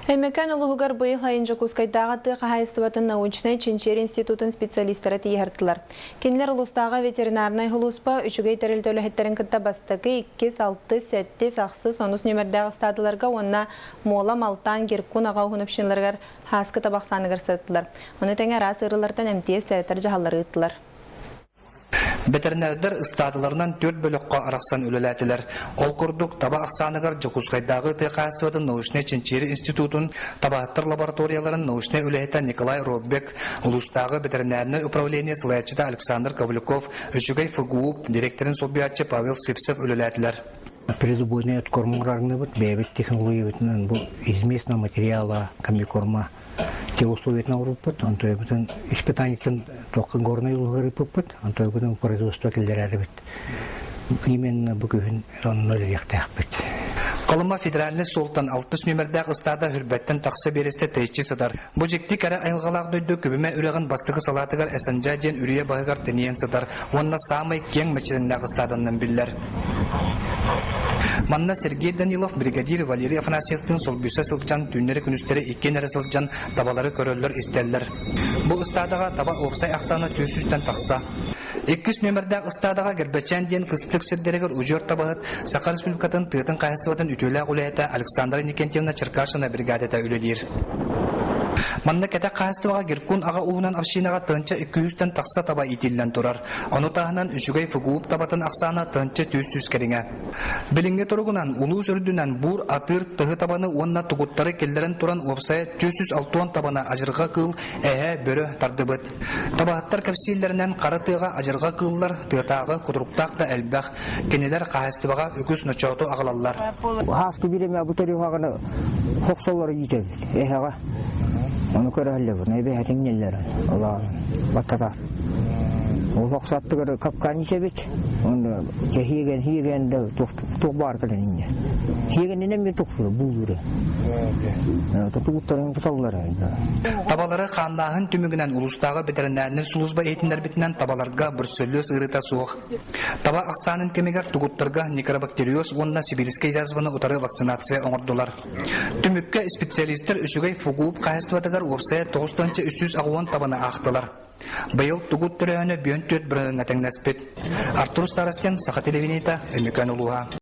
Өймөкөөн улууһугар быйыл сайын Дьокуускайдааҕы тыа хаһаайыстыбатын научнай чинчийэр институтун специалистара тиийэ Кинилэр улуустааҕы ветеринарнай сулууспа үчүгэй тэрилтэ үлэһиттэрин кытта бастакы, иккис, алтыс, сэттис, ахсыс, онус нүөмэрдээх ыстаадаларга уонна Муола, Малтаан, Геркун аҕа уһун общиналарыгар һааскы табах сааныгар сырыттылар. Ону тэҥэ араас ыарыылартан эмтиир сэрэтэр дьаһаллары ыыттылар. Бэтэринээрдэр ыстаадаларынан түөрт бөлөххө арахсан үлэлээтилэр. Ол курдук, таба ахсааныгар Дьокуускайдааҕы тыа хаһаайыстыбатын научнай-чинчийэр институтун табаһыттар лабораторияларын научнай үлэһитэ Николай Роббек, улуустааҕы бэтэринээрнэй управление салайааччыта Александр Ковлюков, Үчүгэй ФГУ дириэктэрин солбуйааччы Павел Сивцев үлэлээтилэр. Призубойный откорм оҥорарныбыт, бэйэбит технологиябытынан бу из местного материала комбикорма те условиятын оҥорбуппут, онтуйабытын испытаниетын туохха горнай улуһугар ыыппыппыт, онтуйабытын производство киллэрэрибит. Именно бу күһүн онно үлэлиэхтээхпит. Колыма федеральнай суолтан алтыс нүөмэрдээх ыстаада Хүрбэттэн тахса биэрэстэ тэйиччи сытар. Бу дьикти кэрэ айылҕалаах дойду Күбүмэ үрэҕин бастакы салаатыгар Эсэндьэ диэн үрүйэ баһыгар тэнийэн сытар уонна саамай киэҥ мэччирэҥнээх ыстааданнан биллэр. Манна Сергей Данилов бригадир Валерий Афанасьевтыын солбуйса сылдьан түүннэри-күнүстэри иккиэн эрэ сылдьан табалары көрөллөр-истэллэр. Бу ыстаадаҕа таба уопсай ахсаана 400-тэн тахса. Иккис нүөмэрдээх ыстаадаҕа Гэрбэчээн диэн кыстык сирдэригэр удьуор табаһыт Саха Республикатын тыатын хаһаайыстыбатын үтүөлээх үлэһитэ Александра Никентьевна Черкашина бригадата үлэлиир. Манна кэтэх хаһаайыстыбаҕа Геркун аҕа ууһунан общинаҕа тыһыынча 200-тэн тахса таба иитиллэн турар. Ону таһынан үчүгэй ФГУП табатын ахсаана 1400 кэриҥэ. Билиҥҥи туругунан улуус үрдүнэн буур, атыыр, тыһы табаны уонна тугуттары киллэрэн туран уопсайа 460 табаны адьырҕа кыыл, эһэ, бөрө тардыбыт. Табаһыттар кэпсииллэринэн хара тыаҕа адьырҕа кыыллар тыатааҕы кутуруктаах да элбэх. Кинилэр хаһаайыстыбаҕа үгүс ночооту аҕалаллар. Хааскы бириэмэ бу төрүөҕүнэ хохсоллору иитэбит эһэҕэ. Ону көрөһөллөбүн, эбэһэтиҥнэллэр олоон баттатар. Ол хохсаттыгар капкан иитэбит. Онно чэһиэгэн хиэгэн да туох баар кэлэн инньэ. Хиэгэнинэн мен тохсура буулуура. Тутугуттарын туталлара. Табалары хааннааһын түмүгүнэн улуустааҕы бэтэринээринэй сулууспа иһитиннэрбитинэн табаларга бруцеллез ыарыыта суох. Таба ахсаанын кэмигэр тугуттарга некробактериоз уонна сибирскэй язваны утары вакцинация оҥордулар. Түмүккэ специалистар үчүгэй ФГУП хаһаайыстыбатыгар уопсайа 9380 табаны аахтылар. Быйыл тугут төрөөһүнэ 54 бырыһыаҥҥа тэҥнэспит. Артур Старостин, Саха телевидениета, Өймөкөөн улууһа.